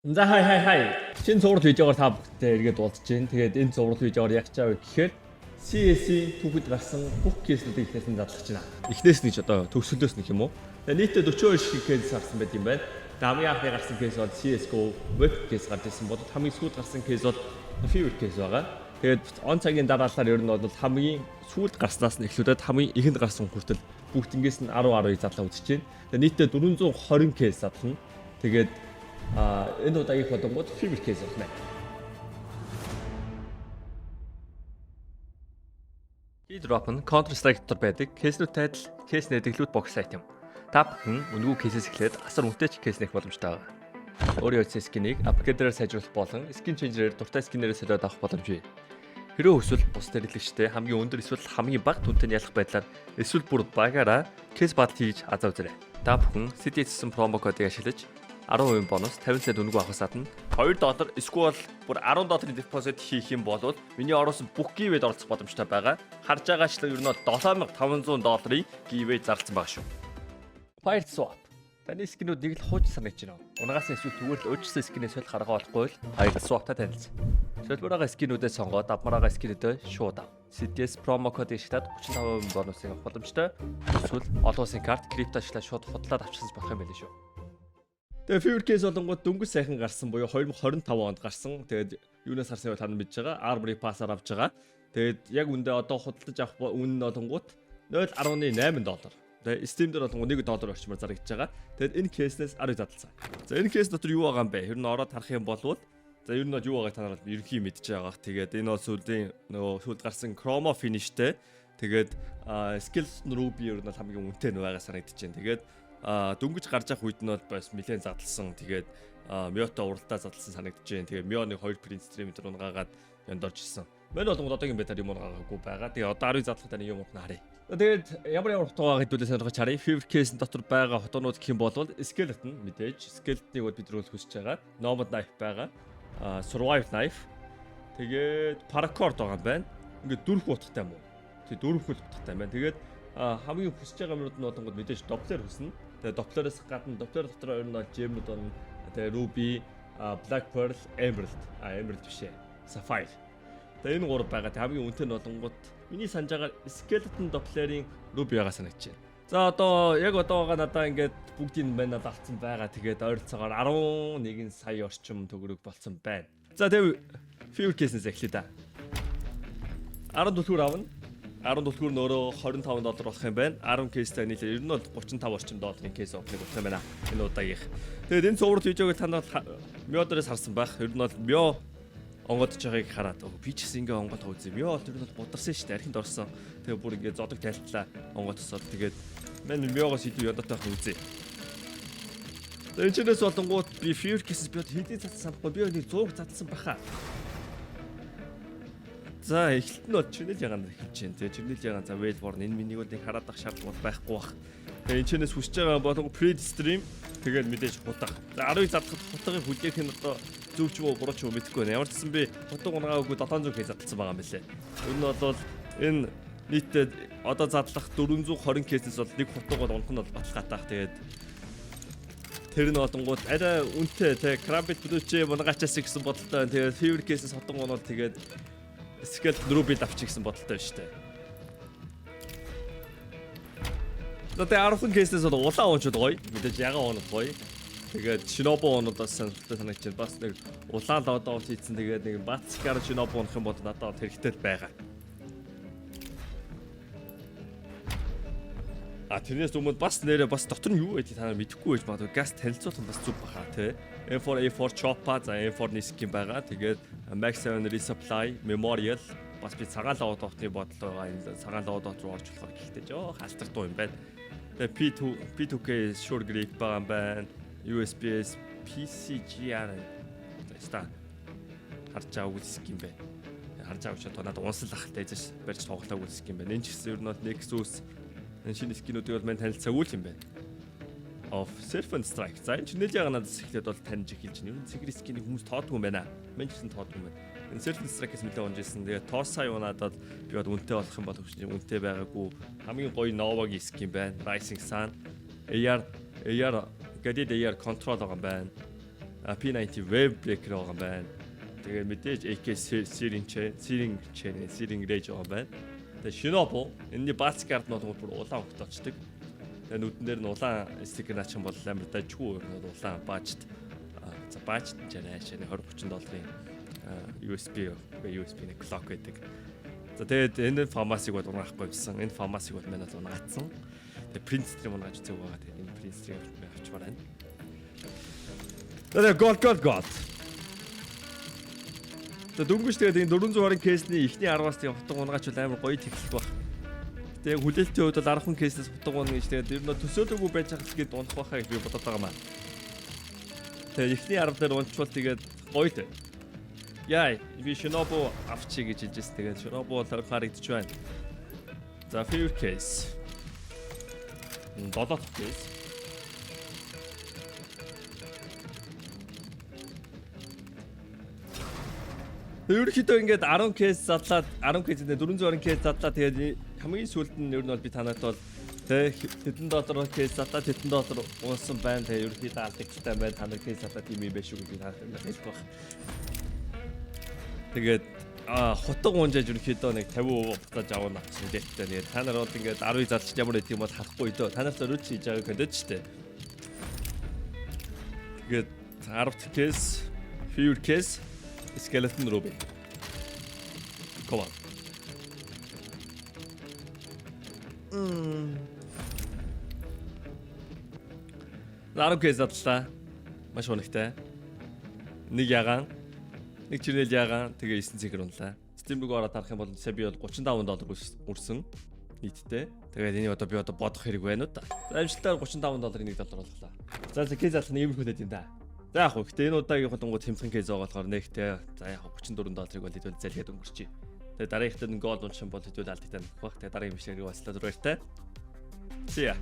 За, хай хай хай. Шинэ цуврал видеогоор та бүхэнтэй эргээд уулзж байна. Тэгээд энэ цуврал видеогоор яг чаа вэ гэхээр CS-ийн түүхэд гарсан бүх case нүүдийг эхнээс нь задлах гэж байна. Эхнээс нь ч одоо төгсгөлөөс нэг юм уу? Тэгээд нийтдээ 42 шиг case гарсан байт юм байна. Тэгээд хамгийн анхны гарсан case бол CS:GO web case гарч ирсэн бол хамгийн сүүлд гарсан case бол Fever case байгаа. Тэгээд он цагийн дараалалаар ер нь бол хамгийн сүүлд гарснаас нь эхлүүлээд хамгийн ихэнд гарсан хүртэл бүгднгээс нь 10 10-ыг задлаа үзэж байна. Тэгээд нийтдээ 420 case задлана. Тэгээд энэ удаагийнх болонгууд Fever case болно. Keydrop нь Counter Strike дотор байдаг case нүүдтэй адил case нээдэг loot box сайт юм. Та бүхэн үнэгүй case ээс эхлээд асар үнэтэй ч case нээх боломжтой байгаа. Өөрийн утасны skin ийг upgrader ээр сайжруулах болон skin changer ээр дуртай skin ээрээ солиод авах боломж бий. Хэрвээ хүсвэл бусад хэрэглэгчтэй хамгийн өндөр эсвэл хамгийн бага дүнтэй нь ялах байдлаар эсвэл бүр багаараа case battle хийж азаа үзээрэй. Та бүхэн CDS гэсэн promo кодыг ашиглаж 10% бонус, 50 цент үнэгүй авахаас гадна 2 доллар эсвэл бүр 10 долларын депозит хийх юм бол миний оруулсан бүх giveaway д оролцох боломжтой байгаа. Харж байгаачлан ер нь бол 7500 долларын giveaway зарласан байгаа шүү. Pirate Swap. Таны skin үүд нэг л хууч санагдаж байна. Унгаас нь эсвэл зүгээр л өөрчлөсөн skin ээ солих арга болохгүй л Pirate Swap-та танилцсан. Солбороо skin үүдээ сонгоод авмараа skin үүдээ шууд ав. CDS promo код ашиглаад 35% бонусыг авах боломжтой. Эсвэл олон улсын карт, крипто ашиглаад шууд худлаад авчихсан болох юм байл шүү. Тэгээ Fever case болонгууд дөнгөж сайхан гарсан буюу 2025 онд гарсан. Тэгээд юунаас гарсан вэ, та нар мэдж байгаа. Armory Pass-аар авч байгаа. Тэгээд яг үндэ одоо худалдаж авах үнэ нь болонгууд 0.8 доллар. Тэгээ Steam дээр болонгууд 1 доллар орчмоор зарагдаж байгаа. Тэгээд энэ case нээс 10 задлсан. За, энэ case дотор юу байгаа юм бэ? Ер нь ороод харах юм бол, за, ер нь бол юу байгааг та нар ерөнхий мэдж байгаа. Тэгээд энэ бол сүүлийн нөгөө сүүлд гарсан Chroma finish-тэй. Тэгээд Skeleton Ruby ер нь бол хамгийн үнэтэй нь байгаа санагдаж байна. Тэгээд дөнгөж гарч явах үед нь бол бас нэлээд задлсан. Тэгээд Миото уралдаа задлсан санагдаж байна. Тэгээд Мио нэг 2 print stream дээр унгаагаад янд орж ирсэн. Мань болонгод одоогийн байдлаар юм унгаагаагүй байгаа. Тэгээд одоо 10 задлахад таны юм унах харъя. Тэгээд ямар ямар хутга байгаа хэдүүлээ сонирхож харъя. Fever case дотор байгаа хутгнууд гэх юм бол Skeleton мэдээж. Skeleton-ыг бол бид нар хүсэж байгаа. Nomad knife байгаа. Survive knife. Тэгээд paracord байгаа юм байна. Ингээд дөрвөн утгатай юм уу? Тэг, дөрвөн хөл утгатай юм байна. Тэгээд хамгийн хүсэж байгаа юмнууд нь болонгод мэдээж Doppler хүснэ. Тэгээ Doppler-аас гадна Doppler дотор ер нь бол gem нүүд болно. Тэгээ Ruby, Black Pearl, Emerald. Emerald биш ээ. Sapphire. Тэгээ энэ гурав байгаа. Тэгээ хамгийн үнэтэй нь болонгууд миний санаж байгаа Skeleton Doppler-ийн Ruby байгаа санагдаж байна. За, одоо яг одоо байгаа надаа ингээд бүгдийг нь надад авцсан байгаа. Тэгээд ойролцоогоор 11 сая орчим төгрөг болцсон байна. За, тэгээ Fever case-нээс эхлэе да. 10 түлхүүр авна. 10 түлхүүр нь өөрөө 25 доллар болох юм байна. 10 case тэй нийлээ ер нь бол 35 орчим долларын case opening болох юм байна. Энэ удаагийнх. Тэгээд энэ цуврал видеог та нар Мио дээрээс харсан байх. Ер нь бол Мио онгодож байгааг хараад би ч гэсэн ингээ онгод үзье. Мио бол ер нь бол бударсан шүү дээ. Архинд орсон. Тэгээ бүр ингээ зодог тайлтлаа онгодсоод, тэгээд мань Миогоос илүү ядаатай байх үзье. Тэгээд энэ чэнэс болонгууд би Fever case би хэдий задлсан санахгүй, би нэг 100 задлсан баха. За, эхлэлт нь бол Чирнэл ягаан эхэлж байна. Тэгээ Чирнэл ягаан, за, Wellborn, энэ миний бол нэг хараад ах шаардлага бол байхгүй бах. Тэгээ энэ чэнэс хүсэж байгаа болон Print Stream, тэгээд мэдээж хутга. За, 10-ыг задлахад хутгыг хүлээх нь одоо зөв ч юм уу, буруу ч юм уу мэдэхгүй байна. Ямар ч гэсэн би хутга унгаагүй 700 case задлсан байгаа юм билээ. Ер нь бол энэ нийтдээ одоо задлах 420 case ээс бол нэг хутга бол унах нь бол баталгаатай. Тэгээд тэр нь болонгууд арай үнэтэй те Karambit Blue чи мунгаачаас гэсэн бодолтой байна. Тэгээд Fever case ээс хутга унвал тэгээд Skeleton Ruby авчих гэсэн бодолтой байна шүү дээ. За, тэгээ 10 case нээс бол улаан уунчуд гоё. Мэдээж ягаан уунууд гоё. Тэгээд Shinobu уунууд бас сонирхолтой санагдаж байна. Бас нэг улаан loadout хийцэн, тэгээд нэг Batskar Shinobu унах юм бол надад бол хэрэгтэй л байгаа. А тэрнээс өмнө бас нэрээ бас дотор нь юу байдгийг та нар мэдэхгүй байж магадгүй. Газ танилцуулах нь бас зүг баха тий. M4 A4 Choppa, за, M4 Niskin байгаа. Тэгээд Mag 7 Resupply Memorial, бас би цагаан loadout ны бодол байгаа. Энэ цагаан loadout руу орж болохоор гэхдээ жоох алтардуу юм байна. Тэгээд P2 P2K Sure Grip байгаа юм байна. USPS PCGR ста харж байгаагүй skin юм байна. Харж байгаагүй ч одоо надад унсал ах дайжаш барьж тоглоогүй skin юм байна. Энэ ч гэсэн ер нь бол Nexus энэ шинэ skin үүдийг бол мань танилцаагүй л юм байна. Of Serpent Strike. За, энэ ч нэл яга надад эхлээд бол таньж эхэлж байна. Ер нь цэгэр skin ийг хүмүүс тоодгүй юм байна. Мань ч гэсэн тоодгүй юм байна. Энэ Serpent Strike-с нэлээд унж ирсэн. Тэгээ Tosa юунадад би бод үнэтэй болох юм бол хөвч үнэтэй байгаагүй. Хамгийн гоё Nova-гийн skin байна. Rising Sun, AR AR Gadget AR Control байгаа юм байна. P90 Wave Breaker байгаа юм байна. Тэгээ мэдээж AK Searing Chain, Searing Chain, Searing Rage байгаа юм байна. Тэгээ Shinobu энэний basic card нь бол бүр улаан өнгөт очдог. Тэгээ нүдэн дээр нь улаан стикер наачих юм бол амар дажгүй өөр нь улаан budget. За, budget нь жараа шээ 20 30 долларын USB USB нэг Glock байдаг. За, тэгээд энэ FAMAS-ыг бол унаахгүй юмсан. Энэ FAMAS-ыг бол манай бол унагаацсан. Тэгээд Printstream унааж үзег байгаа. Тэгээд энэ Printstream авчмаар байна. Тэгээд gold, gold, gold. Тэгээд дөнгөж тэгээд энэ 420 case-ний эхний 10-аас тийм хутга унгаач бол амар гоё тэглэх баг. Тэгээд хүлээлтийн хувьд бол 10 case-ээс хутга унна гэж, тэгээд ер нь төсөөлөөгүй байж байгаа тэгээд унах байхаа гэж би бодоод байгаа маа. Тэгээд эхний 10 дээр унчвал тэгээд гоё л. Яа, би Shinobu авчи гэж хэлжээс, тэгээд Shinobu бол ойрхон харагдчих байна. За, Fever case. 7 дахь case. Ерөнхийдөө ингээд 10 case задлаад, 10 case дээр 420 case задлаад, тэгээд хамгийн сүүлд нь ер нь бол би танад бол тэ тэдэн доллар case задлаад тэдэн доллар унсан байна. Тэгээ ерөнхийдөө алдагдaltaй байна. Та нар case задлаад тийм юм байх шүү гэж би танад хэлэх байх. Тэгээд хутга унжааж ерөнхийдөө нэг 50% буцааж авах авчихсан дэлхтэй. Тэгээд та нар бол ингээд 10-ыг залж ямар байт юм бол харахгүй дөө. Та нар зориулж хийж байгаа контент шүү дээ. Тэгээд 10 дахь case, Fever case, Skeleton Ruby. Come on. 10 case задлаа. Маш хоногтой. Нэг ягаан, нэг чирнэл ягаан, тэгээ 9 цэгэр унлаа. Steam рүү ороод харах юм бол сая би бол 35 доллар үрсэн нийтдээ. Тэгээд энийг одоо би одоо бодох хэрэг байна уу та. За, амжилтаар 35 долларыг 1 доллар болголоо. За, за, case задлах нь иймэрхүү байт юм да. За, яг хөө гэтээ энэ удаагийн болонгууд хэмцэн case байгаа болохоор нэгтэй за яг 34 долларыг бол хэдүүл залхиад өнгөрчий. Тэгээ дараагийнхтай нэг gold уншин бол хэдүүл алдагтай нөх бах. Тэгээ дараагийн бичлэгийг баслаа, баяртай. See ya.